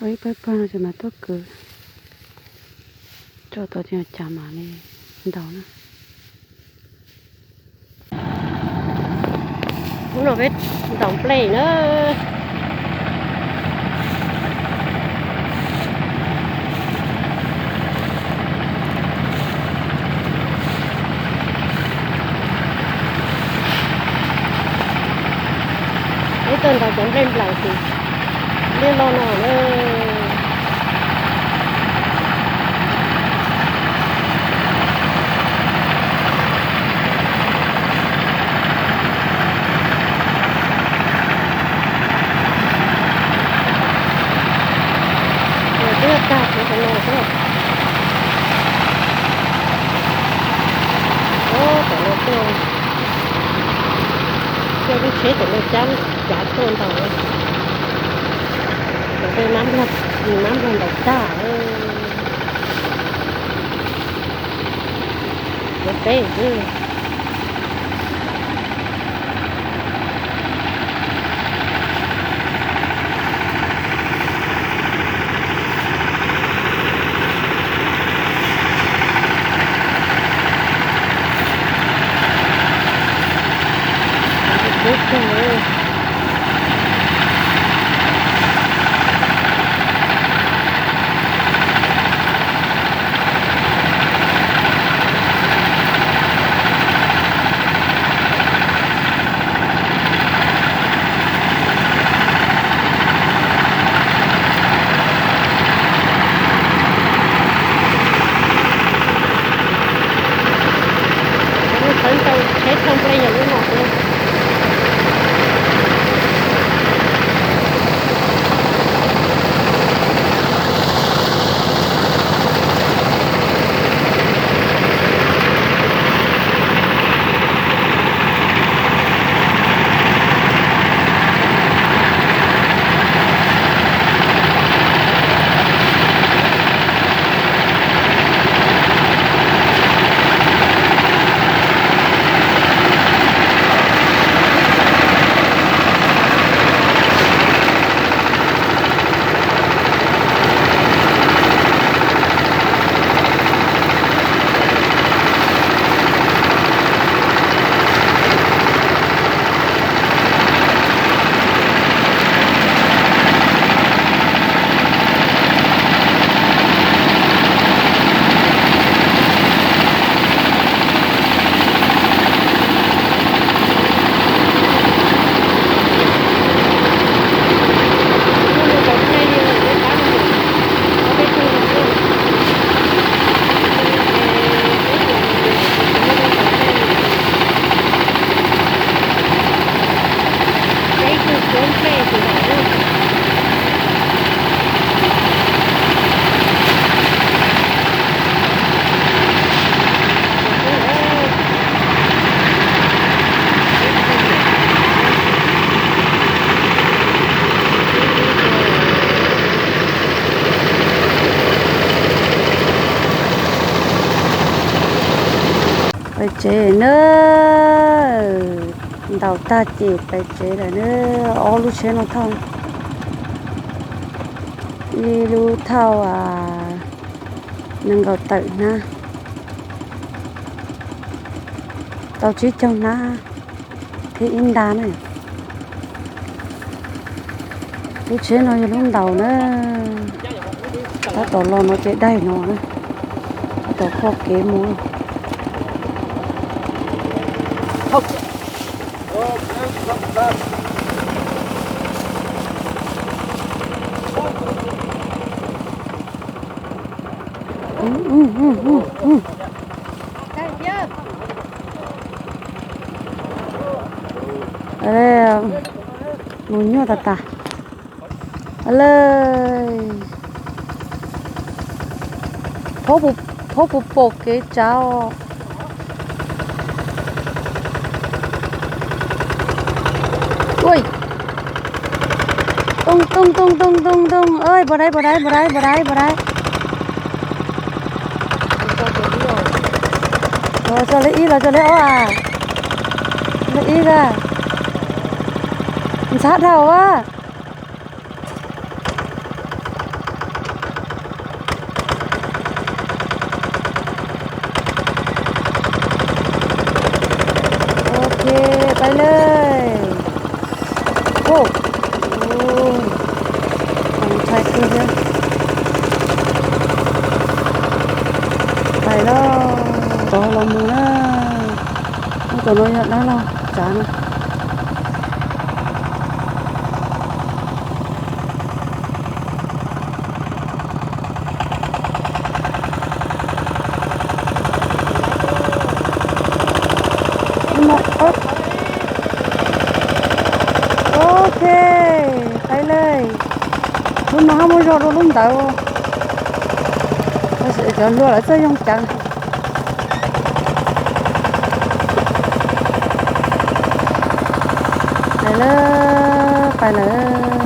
Ib pawg pawg no ces mas tuaj kwv, tso tau ces cas mas li ntaus na. Hnub no peb ntaus nplej na. Peb tuaj ntaus cov nplej nplaum tim liaj loj no na. Twb tag kuv tus no xwb. Ub, tom no tuaj, tuaj lub tsheb tom no cab cav tuaj ntaus, tom tej mab nplog, mab nplog ntaus tag. Yuav peb xwb. Lub tsheb thauj nplej yog lub no xwb. Pais tsev na, ntaus tag ces pais tsev lawm na. Ob lub tsheb no thauj, ib lub thauj nees nkaum tawm hnab, tau tsib caug hnab thiab ib nta na. Lub tsheb no yog lub ntaus na, tab tom los no ces daig no na, tab tom qhoj kev mus. Mus nyuaj tas tas. Phob puas pom kev tsav os. Ua, tooj tooj tooj tooj tooj tooj, pos dai pos dai pos dai pos dai pos dai. Los tso li ib, los tso li ob a. Li ib a. Ntxhab dhau a. Pais lawm. Ntshai kawg thiab. Pais lawm, rov los mus na. Lub tod no yog dab laug tsav na. Ok, pais lawm. Lub no ho muaj zog dua lub ntawd. Cov hluas lawv txawj yoog cawv. Pais lawm, pais lawm.